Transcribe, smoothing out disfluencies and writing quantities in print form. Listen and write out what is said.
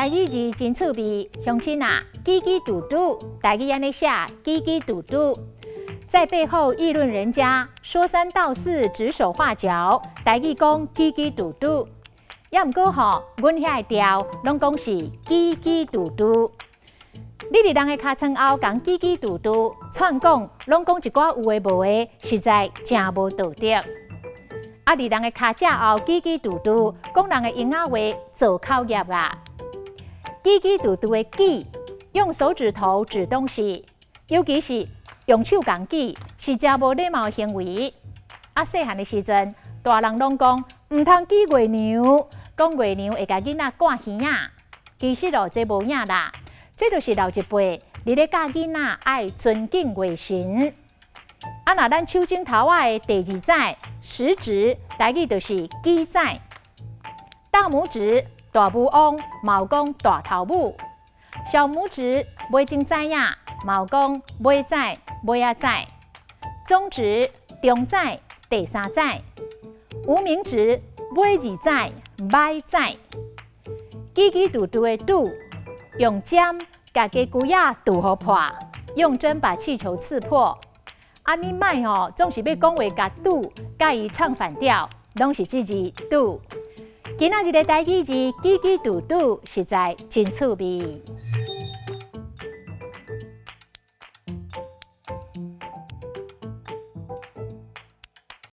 台語字真趣味，鄉親啊，嘰嘰嘟嘟，台語按呢寫，嘰嘰嘟嘟，在背後議論人家，說三道四，指手畫腳，台語講嘰嘰嘟嘟。也毋過吼，阮遐的調攏講是嘰嘰嘟嘟。你佇人的尻川後共嘰嘰嘟嘟，串講攏講一寡有的無的，實在誠無道德。啊，佇人的跤脊後嘰嘰嘟嘟，講人的閒仔話，造口業啊！嘰嘰嘟嘟的指，用手指頭指東西，尤其是用手共指，是誠無禮貌的行為。啊，細漢的時陣，大人攏講毋通指月娘，講月娘會共囡仔掛耳仔。其實哦，這無影啦，這就是老一輩佇咧教囡仔愛尊敬月神。啊，若咱手指頭仔的第二指食指，台語就是指指，大拇指大拇翁，嘛有講大頭拇；小拇指尾指仔仔，嘛有講尾仔、尾仔仔；中指中指第三指，無名指尾二指䆀指。嘰嘰嘟嘟的嘟，用針共雞龜仔揬予破，用針把氣球刺破。啊，你莫吼，總是欲講話共拄佮伊唱反調，攏是這字拄。今仔日的台語字嘰嘰嘟嘟，實在真趣味。